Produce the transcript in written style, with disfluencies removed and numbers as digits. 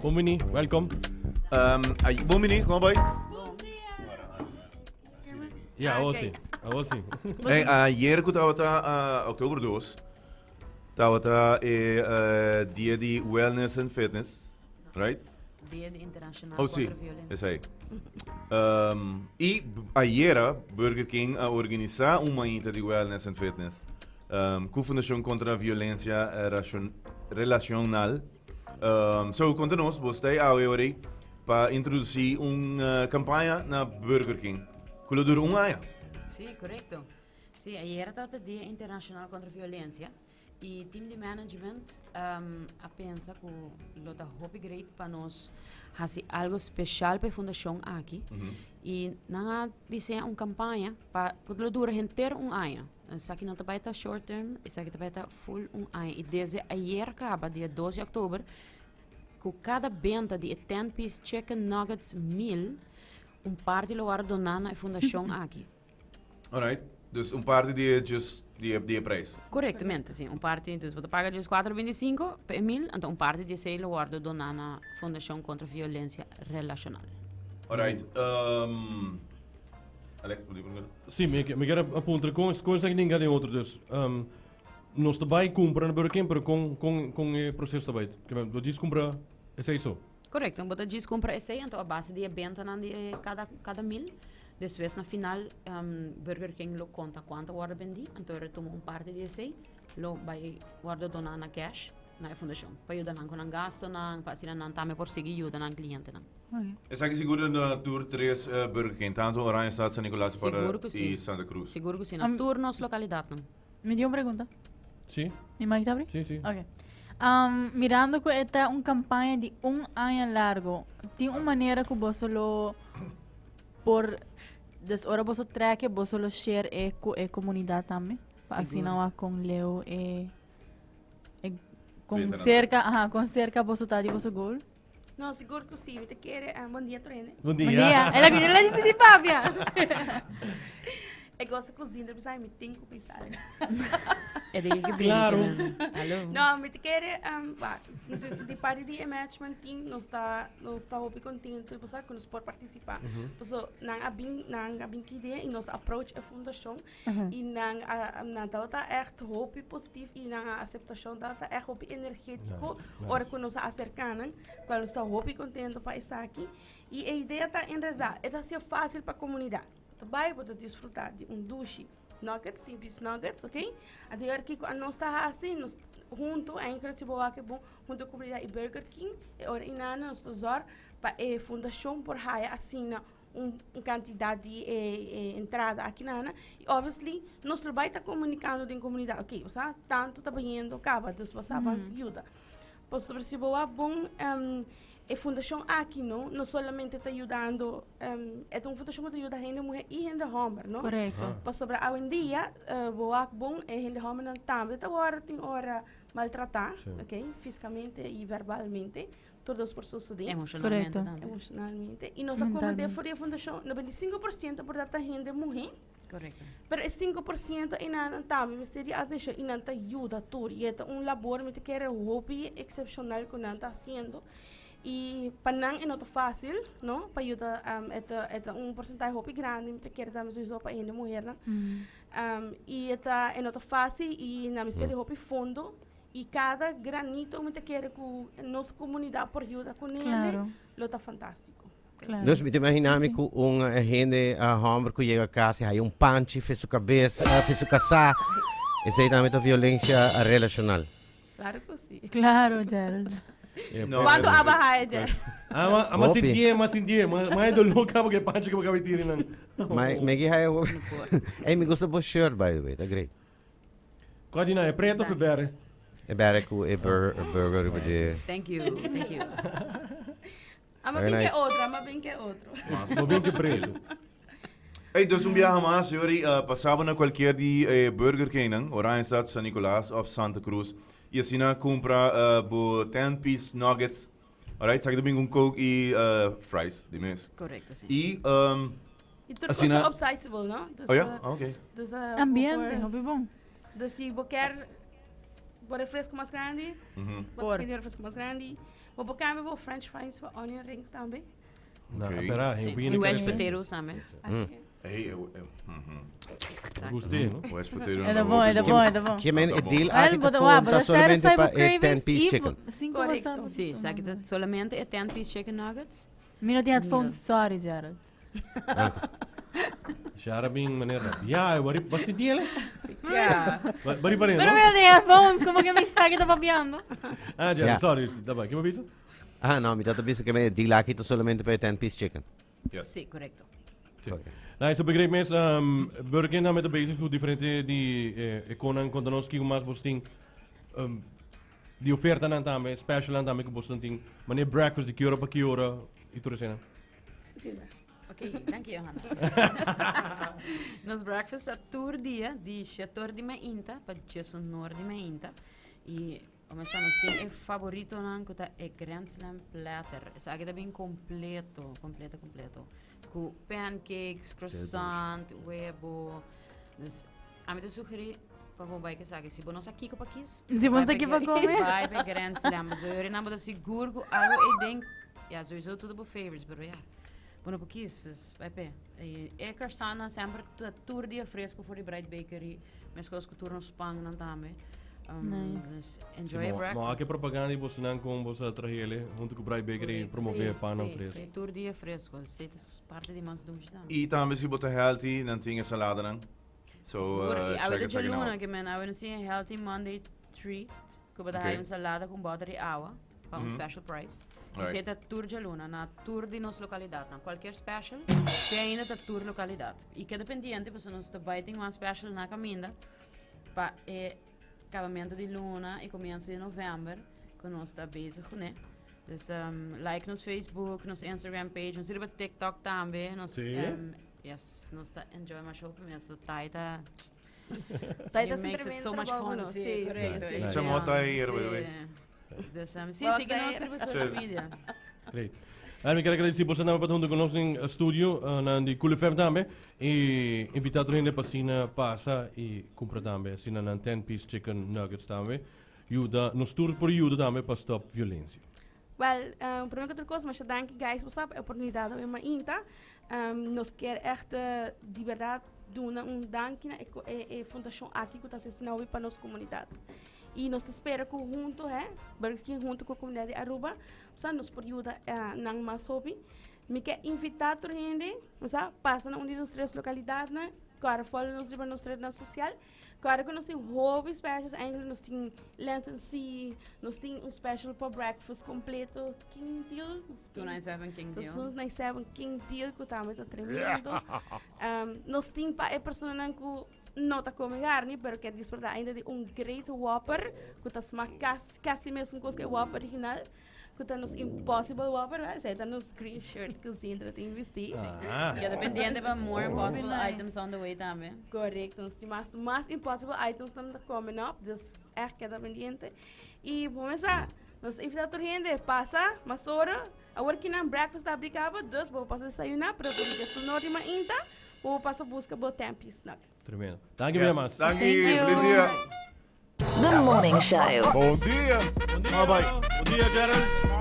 Bon bini, welcome. Um, ay, bon bini, kon bai? Ja, awo si. Awo si. Hey, ayer ku tabata uh, oktober 2, tabata e uh, dia di wellness and fitness, right? Dia di Internacional Oh, sí, contra Violencia. esei. Um, y ayera Burger King a organisa un mañita di wellness and fitness. Um, ku Fundacion Contra Violencia eh, Racion- Relacional. Um, so, konta nos, bo sta awe ori pa introduci un uh, campaña na Burger King. Ku lo dura un aña. Sí, correcto. Sí, ayer tabata Dia Internacional contra Violencia y team di management um, a pensa cu lo ta hopi great pa nos haci algo special pa e fundacion aki. Y nan a diseña un campaña pa cu lo dura henter un aña. Esaki no ta bay ta short term, esaki ta bay ta full un aña. Y desde ayer caba, dia 2 di october, cu cada benta di e 10 piece chicken nuggets meal, un parti lo worde dona na e fundacion aki. Alright. Dus un parti di e just di e, di e prijs. Correctamente, si. Un parti, dus bo ta paga just 4,25 pa e meal, anto un parti di esey lo worde dona na Fundacion Contra Violencia Relacional. Alright. Um, Alex, bo di pregunta? Si, mi, mi kier a puntra con, con esaki ninga den otro. Dus, um, nos ta bay cumpra na Burger King, pero con, con, con e proceso ta bay? Ke men, bo djis cumpra esey so? Correcto, bo ta djis cumpra esey, anto a base di e bentanan di e cada, cada meal. Despues na final, um, Burger King lo conta cuanto wordo bendi, anto e retuma un parti di esey, lo bay wordo dona na cash na e fundacion, pa yuda nan cu nan gastonan, pa asina nan tambe por sigui yuda nan clientenan. Esaki sigur na tur tres Burger King, tanto Oranjestad, San Nicolas para Sigur cu si. y Santa Cruz. Sigur cu si, na tur nos localidadnan. Mi tin un pregunta. Si. Mi mic ta abri? Si, si. Ok. Um, mirando cu e ta un campaña di un aña largo, tin un manera cu boso lo por, des ora boso trek, boso lo share e cu e comunidad tambe? Pa asina Sigur. wak con leu e, e con Beta na cerca, aha, con cerca boso ta di boso goal? No, sigur ku si. Mi ta kere, ah, bon dia tur hende. Bon dia. Bon dia. El a bini la di papia. E gosta cocina, pero sabe, mi tin ku pensar. E di que Claro. Hallo. No, mi ta kere, um, ba, di, di parti di e management team, nos ta, nos ta hopi contento, pa sa, ku nos por participa. Paso, nan a bin, nan a bin ki idea y nos approach e fundacion y nan a, nan tabata echt hopi positief y nan a aceptacion tabata echt hopi energetico Nice, nice. ora cu nos a acerca nan, cual nos ta hopi contento pa esaki. Y e idea ta en realidad, e ta hacia facil pa comunidad. Bo ta bay, bo ta disfruta di un dushi nuggets, tin piece nuggets, ok? Anto y ora kico a nos ta haci, nos hunto, eigenlijk si bo wak e bon, hunto cu comunidad y Burger King, e ora inana nos ta zorg pa e fundacion por haya asina un un cantidad di e e entrada aki nana y obviously nos lo bay ta comunicando den comunidad ok bo sa tanto ta bayendo caba dus bo sa ban sigui yuda pasobra si bo wak bon e fundacion aki no no solamente ta yudando e ta un fundacion cu ta yuda hende muher y hende homber no Correcto. pasobra awendia bo wak bon e hende hombernan tambe ta worde tin ora maltrata ok fisicamente y verbalmente Tur dos por sosodé. Emocionalmente Correcto. tambe. Emocionalmente. Y nos a come Mentalmente. de for di e fundacion, 95% por ta hende muhé. Correcto. Pero e 5% einan tambe mester di atencion y nan ta yuda tur. Y e ta un labor mi ta kere hopi excepcional cu nan ta haciendo. Y pa nan e no ta facil, no, pa yuda, e ta, e ta un porcentahe hopi grandi mi ta kere tambe sowieso pa hende muhernan. Y e ta, e no ta facil y nan mester di hopi fondo. Y cada granito mi ta kere cu nos comunidad por yuda cu nende, Claro. lo ta fantastico. Claro. Dus mi ta imagina mi cu un hende homber cu yega cas y haya un panchi fe su cabes, fe su casá. Esey tambe ta violencia relacional. Claro cu si. Claro, Gerald. No, Cuanto eh, a baha e, Gerald? Ah, ma, ah, ma Hopi. sintié, ma sintié. Ma, ma e dolor caba cu e panchi cu bo caba di tira nan. Ma mi ki haya Ey, mi gusta bo shirt by the way, ta great. Kua di nan, e preto of e berde? E berde ku e burger riba dje. Thank you, thank you. Ama Very bin ke nice. otro, ama bin ke otro. Bo bin ke preto. Ey, dus un biaha mas, Yori, pasa bo na cualkier di e Burger King-nan, Oranjestad, San Nicolas of Santa Cruz, y asina cumpra bo 10 piece nuggets. Alright, esaki ta bin con Coke y fries di mes. Correcto, si. Y, Y tur Asina- cosa upsizable, no? Dus, oh ja? eh, Ah, oké. dus, eh, Ambiente, bo por- hopi bon. Dus si bo kier bo refresco mas grandi, bo ta Por. pidi un refresco mas grandi. Bo por cambia bo french fries pa onion rings tambe. Na, Ok. espera, Sí. hey, viene Y wedge que potatoes tambe. Hey, eh. Gusti, no? Wedge potato. E ta bon, e ta bon, e ta bon. Ke men e deal Wel, aki bo ta ta wa, bo conta ta solamente satisfied pa bo e 10 cravings piece y chicken. cinco Correcto. basta- Sí, esaki ta solamente e 10 piece chicken nuggets. Mi no tin headphones, sorry Gerald. Shara bin manera. Ja, bari basi tiele. Ja. Bari bari. Pero mi no tin headphones, como que mi sa que ta papiando? Ah, Gerald, Ja. sorry, da ba. Ke bisa? Ah, no, mi tata bisa ke men e deal aki ta solamente pa e 10 piece chicken. Yes. Sí, correcto. Sí. Ok. Nou, is begreep mes, Burger King met bezig cu diferente di eh, econan conta nos kico mas bos tin di oferta nan tambe, special nan tambe cu bos tin. Wanneer breakfast di ki ora pa ki ora y tur esena. Ok, dank je Johanna. Nos breakfast a tur dia di shetor di mainta pa djesonor di mainta. Y Comenzá nos tin e favoritonan ku ta e Grand Slam Platter. Esaki ta bin completo, completo, completo. Ku pancakes, croissant, webo. Dus ami ta sugerí pa bo bai ku esaki. Si bo no sa kiko pa kis, Si bo no bai sa kiko pa pa come. Bai pa Grand Slam. Pasobra yori nan bo ta sigur ku algo ei den, ya, sowieso tur ta bo favorites, pero ya, bo no por kis, dus bai p'e. E e croissantnan semper ta tur dia fresco for di Bright Bakery, meskos ku tur nos pannan tambe. Nice. Dus enjoy your breakfast. Mo a ke propaganda di bosonan kon boso a trahele hunto ku Bright Bakery promove pannan fresco. Sí, tur dia fresco. Sí, ta parte di mas dushi tambe. Y tambe si bo ta healthy, nan tin e saladanan. So, Sigur. Y check awe ta esaki nan djaluna out. ke men awe nos tin e healthy Monday treat ku bo ta Ok. haya un salada ku un boter di awa pa un special price. Alright. Esei ta tur djaluna na tur di nos lokalidatnan. Kualkier special, te ainda ta tur lokalidat. Y keda pendiente pasobra nos ta bai tin mas special na kaminda. Pa e kabamentu di luna i komienso di novèmber ku nos ta bezig kuné. Dus like nos Facebook, nos Instagram page, nos riba TikTok tambe. Nos, Sí? yes, nos ta enjoy masha hopi mes. So Tai ta Tai ta He makes it simplemente so much trabou fun. ku nos. Sí, Sí, correcto. sí, Nice. sí. Chamo Tai, by the way. Dus sí, Wel, sigui nos Tai. riba social media. Great. En mi kier agradeci boso namen pa ta hunto cu nos den studio na di Cool FM tambe. Y invita tur hende pa asina pasa y cumpra tambe. Asina nan 10 piece chicken nuggets tambe. Yuda, nos tur por yuda tambe pa stop violencia. Wel, prome cu tur cos, masha danki guys bo sa pa e oportunidad awe mainta. Nos kier echt di berdad duna un danki na e e fundacion aki cu ta haci asina hopi pa nos comunidad. Y nos ta spera cu hunto, he, Burger King hunto cu e comunidad di Aruba, sa nos por yuda nan mas hopi. Mi ke invita tur hende, sa, pasa na un di nos tres localidadnan, kòrda follow nos riba nos rednan social. Kòrda ku nos tin hopi specials, eigenlijk nos tin Lenten Sea, nos tin un special pa breakfast completo, King Deal. 297 King Deal. 297 King Deal, ku tambe ta tremendo. Nos tin pa e personanan ku no ta come carne, pero ke disfruta ainda di un great Whopper, ku ta smak casi, casi mesun kos ku e Whopper original. Ku ta nos Impossible Whopper, hè? Esei ta nos green shirt ku Zindra tin bisti. Ah. Keda pendiente pa more Impossible Nice. items on the way tambe. Correcto, nos tin mas, mas Impossible items tam ta coming up, dus echt keda pendiente. Y bo mesa, nos ta invita tur hende, pasa, mas ora, awor ki nan breakfast ta abri caba, dus bo pasa desayuna, pero por di desayuno di mainta, bo pasa busca bo ten piece nuggets. Tremendo. Dank je weer, mas. Dank Thank je. you. Feliz dia. The Morning Show. Bon dia. Bon dia. Bye bye. Bon dia, Gerald.